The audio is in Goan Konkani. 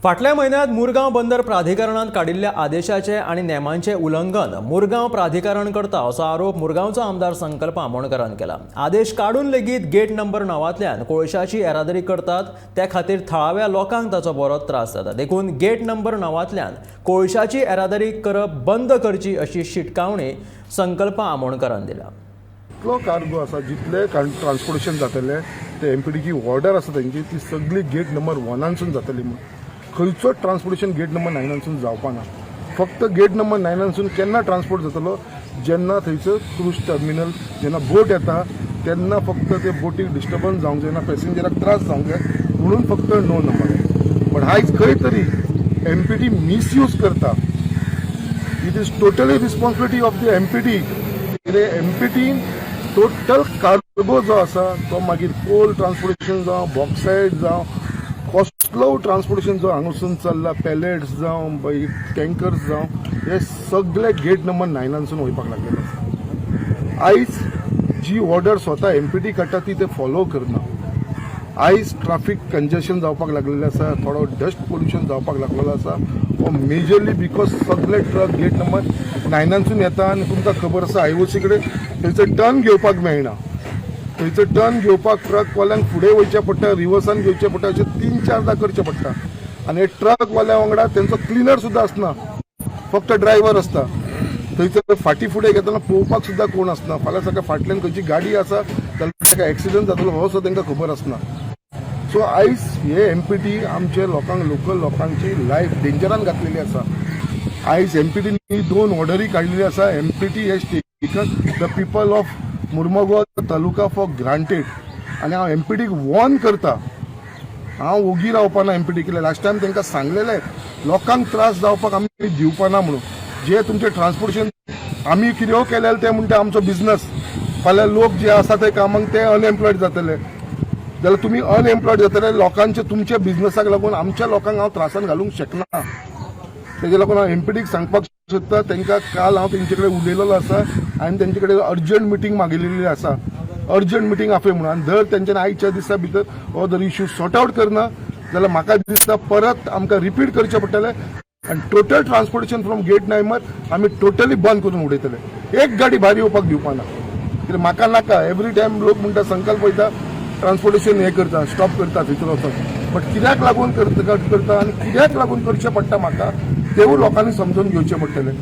फाटल्या म्हयन्यांत मुरगांव बंदर प्राधिकरणान काडिल्ल्या आदेशाचें आनी नेमांचें उल्लंघन मुरगांव प्राधिकरण करता असो आरोप मुरगांवचो आमदार संकल्प आमोणकरान केला. आदेश काडून लेगीत गेट नंबर 9तल्यान कोळशाची येरादारी करतात, त्या खातीर थळाव्या लोकांक ताचो बरोच त्रास जाता. देखून गेट नंबर 9तल्यान कोळशाची येरादारी करप बंद करची अशी शिटकावणी संकल्प आमोणकरान दिल्या. जितलो कार्गो आसा, जितले ट्रान्सपोर्टेशन जातले, ते एमपीटीची ऑर्डर आसा तेंची, ती सगळी गेट नंबर 1नानसून जातली म्हूण. खंयचोच ट्रान्सपोर्टेशन गेट नंबर 9नानसून जावपाना. फक्त गेट नंबर 9नानसून केन्ना ट्रान्सपोर्ट जातलो? जेन्ना थंयसर क्रूज टर्मिनल, जेन्ना बोट येता तेन्ना. फक्त ते बोटीक डिस्टर्बन्स जावंक जायना, पॅसेंजराक त्रास जावंक जाय म्हणून फक्त 9 नंबर. पण आयज खंय तरी एमपीटी मिसयूज करता. It is totally responsibility of the MPT. कितें एमपीटीन टोटल कार्गो जो आसा, तो मागीर कोल ट्रान्सपोर्टेशन जावं, बॉक्सायट जावं, कसलो ट्रान्सपोर्टेशन जो हांगासून चल्ला, पॅलेट्स जावं, मागीर टँकर्स जावं, हे सगळे गेट नंबर 9नानसून वयपाक लागलेले आसा. आयज जी ऑर्डर स्वता एमपीटी काडटा, ती ते फॉलो करना. आयज ट्राफीक कंजेशन जावपाक लागलेलें आसा, थोडो डस्ट पोल्युशन जावपाक लागलेलो आसा. हो मेजरली because सगळे ट्रक गेट नंबर 9नानसून येता आनी तुमकां खबर आसा, आयओसी कडेन थंयसर टर्न घेवपाक मेळना. थंयसर टर्न घेवपाक ट्रकवाल्यांक फुडें वयचें पडटा, रिवर्सान घेवचें पडटा, अशें तीन चारदां करचें पडटा. आनी हे ट्रकवाल्या वांगडा तेंचो क्लिनर सुद्दां आसना, फक्त ड्रायव्हर आसता. थंयसर फाटीं फुडें घेतना पळोवपाक सुद्दां कोण आसना. फाल्यां सकाळी फाटल्यान खंयची गाडी आसा जाल्यार ताका एक्सिडंट जातलो, हो सुद्दां तांकां खबर आसना. सो आयज हे एमपीटी आमचे लोकांक, लोकल लोकांची लायफ डेंजरान घातलेली आसा. आयज एमपीटीन दोन ऑर्डरी काडलेली आसा. MPT has taken the people of Mormugao taluka for granted. आनी हांव एमपीटीक वॉर्न करता, हांव ओगी रावपाना. एमपीटी केले लास्ट टायम तांकां सांगलेलें, लोकांक त्रास जावपाक आमी दिवपाना म्हणून. जे तुमचें ट्रान्सपोर्टेशन आमी कितें केलें, ते म्हणटा आमचो बिझनस. फाल्यां लोक जे आसा ते कामाक, ते अनएम्प्लॉयड जातले जाल्यार, तुमी अनएम्प्लॉयड जातले लोकांचे तुमच्या बिझनसाक लागून. आमच्या लोकांक हांव त्रासान घालूंक शकना. तेजे लागून हांव एमपीटीक सांगपाक सोदता. तांकां काल हांव तेंचे कडेन उलयलेलो आसा आनी तेंचे कडेन अर्जंट मिटींग मागिल्ली आसा, अर्जंट मिटींग आपय म्हणून. आनी जर तेंच्यानी आयच्या दिसा भितर हो जर इश्यू सॉर्ट आवट करना जाल्यार म्हाका दिसता परत आमकां रिपीट करचें पडटलें आनी total transportation from gate number आमी टोटली बंद करून उडयतले. एक गाडी भायर येवपाक दिवपाना. कित्याक म्हाका नाका एवरी टायम लोक म्हणटा, संकल्प वयता, ट्रान्सपोर्टेशन हें करता, स्टॉप करता थंयसर वचोन. बट कित्याक लागून करता आनी कित्याक लागून करचें पडटा म्हाका, तेवूय लोकांनी समजून घेवचें पडटलें.